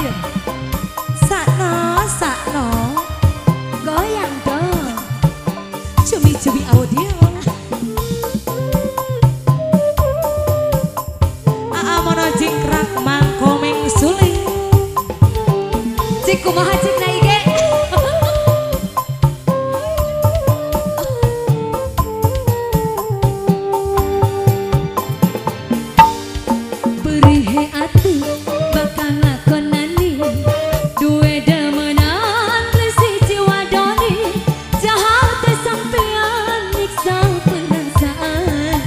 Ayo. Sakno, sakno. Goyang dong. Cumi-cumi audio. Aa mono jingkrak mangkomeng suling. Cik kumaha cik na ige. Berihe atuh bakal lakonani duwe demenan resi jiwa doni jahat sampean nyiksa perasaan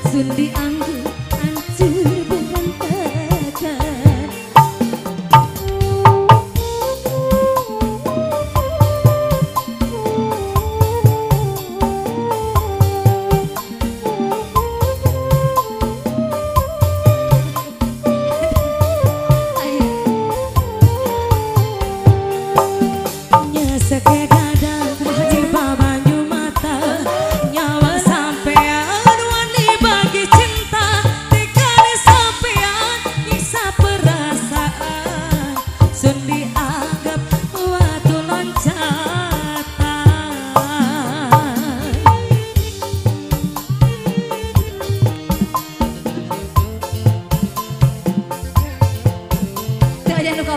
sun dianggap hancur berantakan.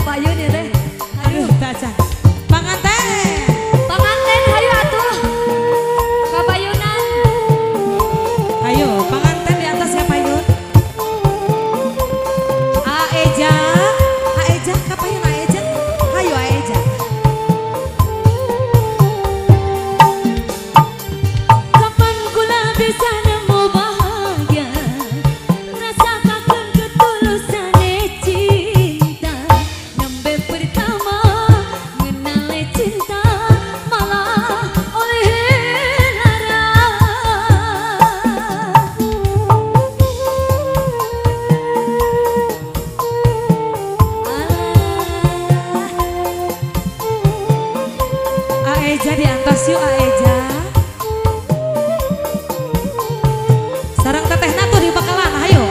Payun ya teh. Aduh, taca. Panganten. Panganten hayu atuh. Kapayunan. Ayo, panganten di atas ya payun. Aeja, Aeja kapayun Aeja. Hayu Aeja. Kapan kula bisa nemu bahagia? Rasakakeun ketulusan cinta. Pertama mengenal cinta malah oleh lara. Aeja di atas yuk Aeja. Sarang tetehna tuh di bakalan, ayo.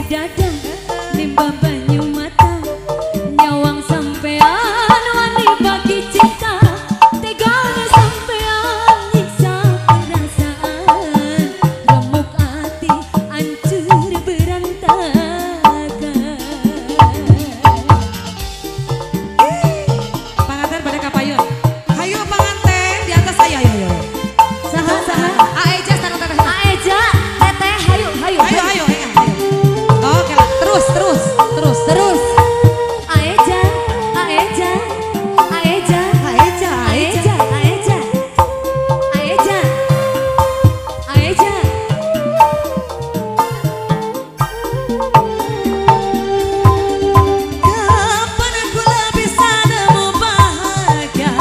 Dada nimba banyu mata nyawang sampean wani bagi cinta tegane sampean nyiksa perasaan remuk ati hancur berantakan. Panganten pada kapayun. Hayu panganten di atas ayo ayo ayo. Saha saha. Aeja sareng teteh. Aeja teteh hayu hayu. Hayu hayu. Oke lah, terus terus terus terus. Aeja, Aeja, Aeja, Aeja, Aeja, Aeja, Aeja, Aeja. Kapan kula bisa nemu bahagia?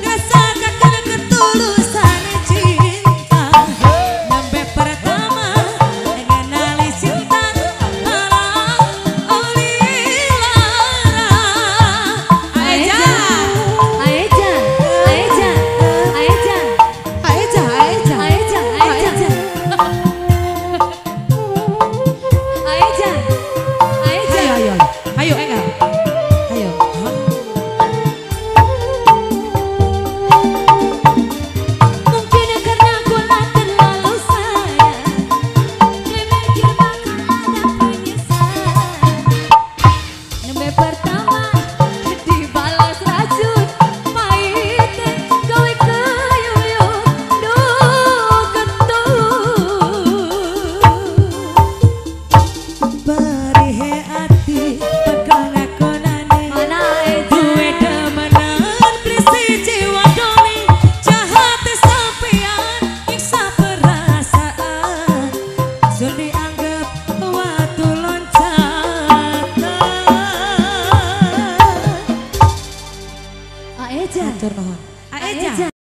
Ngasakakeun ketulusan cinta. Nembe pertama ngenali cinta. Aeja, Aeja, Aeja, Aeja, Aeja, Aeja, Aeja, Aeja, Aeja. Ayo, ayo, ayo, enggak, ayo. Mungkin karena kula terlalu sayang, demikian bakal ada penyesalan. Nembe pertama dibalas racun pahit gawe keyuyun duh ketun. Berihe ati bakal ngakonane. Mana Aeja? Duwe demenan prisi jiwa doni jahat sampean nyiksa perasaan sun dianggap watu loncatan. Aeja, Atur nuhun. Aeja. Aeja.